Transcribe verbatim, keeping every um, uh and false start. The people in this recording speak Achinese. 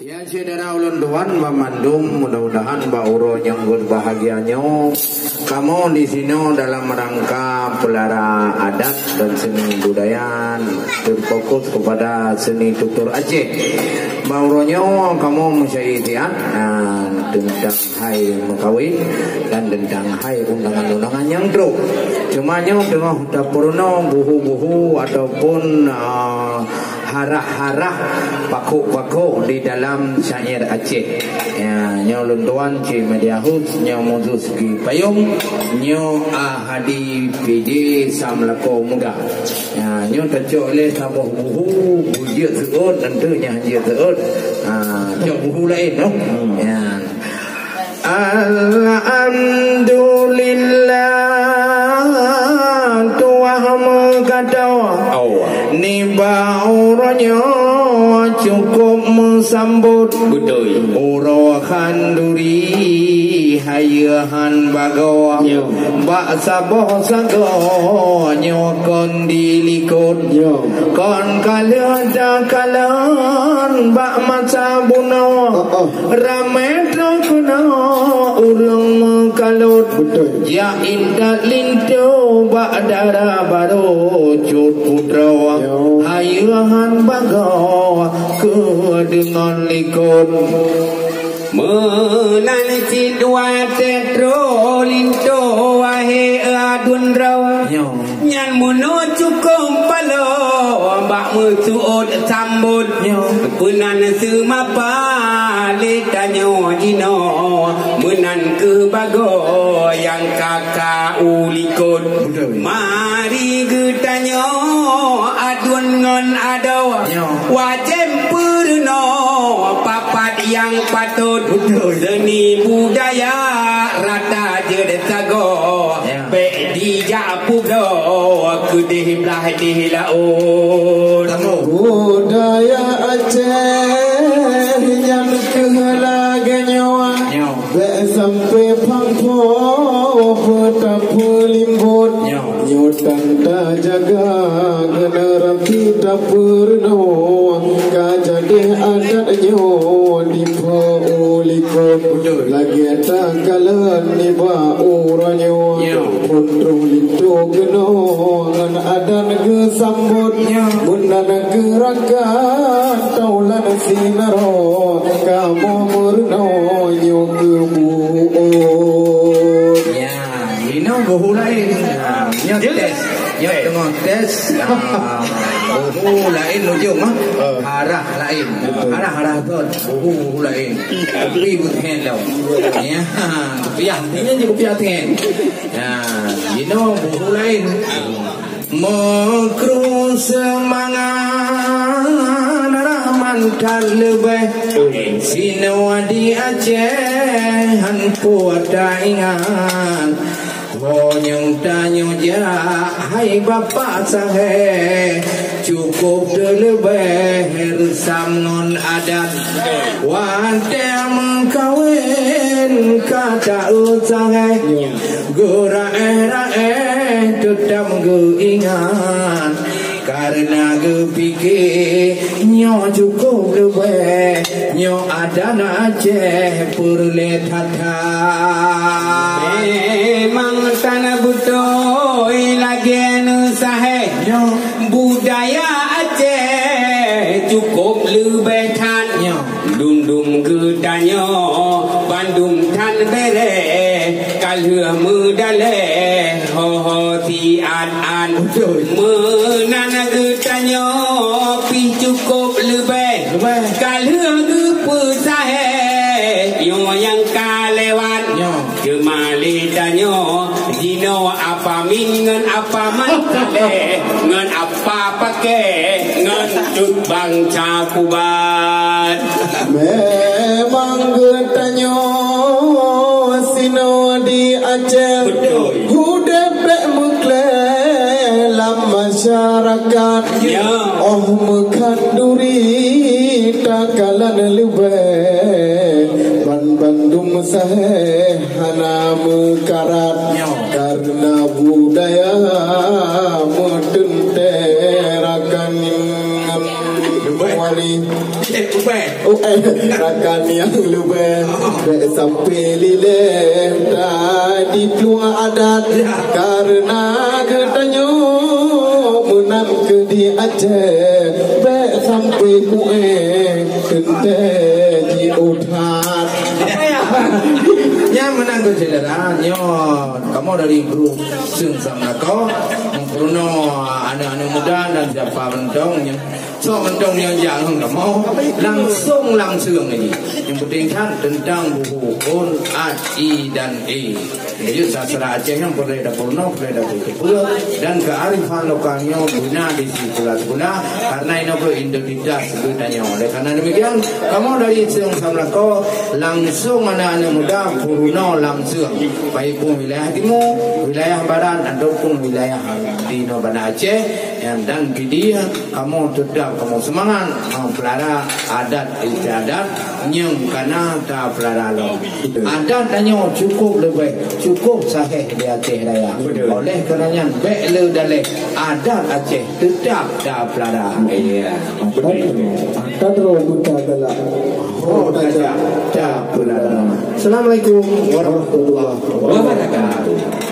Ya, syedara ulôn tuan banmandum, mudah-mudahan bak uroe nyang berbahagia nyoe, kamoe di sinoe dalam rangka pelara adat dan seni budaya, terfokus kepada seni tutur Aceh. Bak uroe nyoe kamoe meusyai siat, ah, tentang hai meukawen dan tentang hai undangan-undangan nyang trok. Cuma nyoe teungoh tapeurunoe buhu-buhu ataupun, ah, harah-harah, pakok-pakok di dalam syair Aceh. Ya, nyoe lôn tuan cit media host, nyoe Moses Gipayong, nyoe Ahadi P J Samlako Muda. Ya, nyoe tacok lé saboh buhu, bujeuet seuôt, nanti nyang jeuet seuôt. Ha, cok buhu laén, noh. Hmm. Ya. Alhamdulillah, tuah meukato. Awak. Nibak uroe nyoe cukup meusambot. Beutôi. Uroe khanduri hayeue han bagoe. Yo. Bak saboh sagoe nyoe kon dilikot. Yo. Kon ka lheueh takalon bak masa bunoe. Oh, oh. Ramé trok keunoe ureuëng meukalot. Beutôi. Jak intat linto bak dara barô cut putroe. Yo. Hayeue han bagoe keu deungon likot. Meunan cit watée trok linto wahé aduen droe. Yo. Nyan meunoe cukôp paloe bak meuseuôt sambot. Nyoe. Meunan seumapa lé tanyoe jinoe, meunan kheueh bagoe nyang ka-ka u likot. Beutôi. Mari geutanyoe aduen ngon adoe. Nyoe. Wajéb peurunoe papat nyang patot. Beutôi. Seni budaya rata jeuet sagoe. Ya. Bék dijak publoe keudeh blaih deh laôt. Kamoe. Budaya Aceh nyan keuh lagée nyoe. Nyoe. Bék sampoe pang-po beutapeulimbot. Nyoe. Nyoe tan tajaga keuneurang tapeurunoe ka jadeh adat nyoe. Dipo u likot. Beutôi. Lagée takalon nibak uroe nyoe. Ya. Phôn troh linto keunoe ngon adat geusambot. Ya. Meunan geurakan taulan sinaroe kamoe meurunoe nyoe keubuet. Ya, inoe buhu laén. Ya, nyoe tes. Nyoe teungoh tes, ah, buhu laén ujong, ah. Ah. Harah laén. Betul. Harah, harah thon, buhu, buhu laén. Tapi bukan dong. Ya, kupiah, intinya je kupiah tengah. Ya, you know, buhu laén. Meukru seumangat rahman that leubeh. Sinoe di Aceh, han puat taingat. Ho nyang tanyoe jak, hai Bapak Sahe, cukôp teuleubeh reusam ngon adat. Watée meukawen ka ta-eu sahe, geuraéh-raéh teutab geuingat. Kareuna geupike nyoe cukôp leubeh, nyoe adat Aceh peureulée that-that. Memang tan beutôi lagée neusahe, nyoe budaya Aceh cukôp leubeh that. Nyoe. Dum-dum geutanyoe bandum that bereh, ka lheueh meudaleh ho-ho siat-at. Beutôi. Meunan geutanyoe pih cukôp leubeh. Leubeh. Ka lheueh geupeusahe nyoe nyang ka lewat. Nyoe. Teuma lé tanyoe jinoe apa min ngon apa man saleh ngon apa paké ngon cut bansa kubat. Memang geutanyoe sinoe di Aceh. Beutôi. Udeb bék meuklé lam masyarakat. Ya. Oh meukhanduri takalon leubeh, ban bandum sahe hana meukarat. Ya. Kareuna budaya meuteuntée rakan. Leubeh. Wali. Eh, ubeh. Oh, eh. Rakan nyang leubeh, bèk sampoe lilée tadi peuluah adat. Kareuna geutanyoe meunan keu di Aceh, bèk sampoe kuéh teuntée jiôh that. Nyan meunan keu syedara nyoe, kamoe dari grup Seung Sam Lakoe, meupurunoe aneuk-aneuk muda dan siapa mantong nyan. Sok mantong nyang jak ngon kamoe, langsong lam Seung lagi. Nyang penting kan tentang buku un, at, i, dan e. Jadi sastra Aceh nyang peureulée tapeurunoe, peureulée tapeuteupeu, dan kearifan lokal nyoe beuna di sikula-sikula, karena inoe keuh identitas geutanyoe. Oleh karena demikian, kamoe dari Seung Sam Lakoe langsong aneuk-aneuk muda peurunoe lam Seung. Baik pun wilayah timu, wilayah barat, ataupun wilayah di inoe Banda Aceh, nyan dan pidie kamoe teutap kamoe seumangat, ha, peulara adat istiadat nyang kana tapeulara lom. Adat tanyoe cukup leubeh, cukup saheh di Aceh Raya. Betul. Oleh karena nyan, bèk le daleh adat Aceh teutap tapeulara. Iya. Adat tanyoe, adat roh buta galak. Oh, tajak tapeulara. Assalamualaikum warahmatullahi wabarakatuh.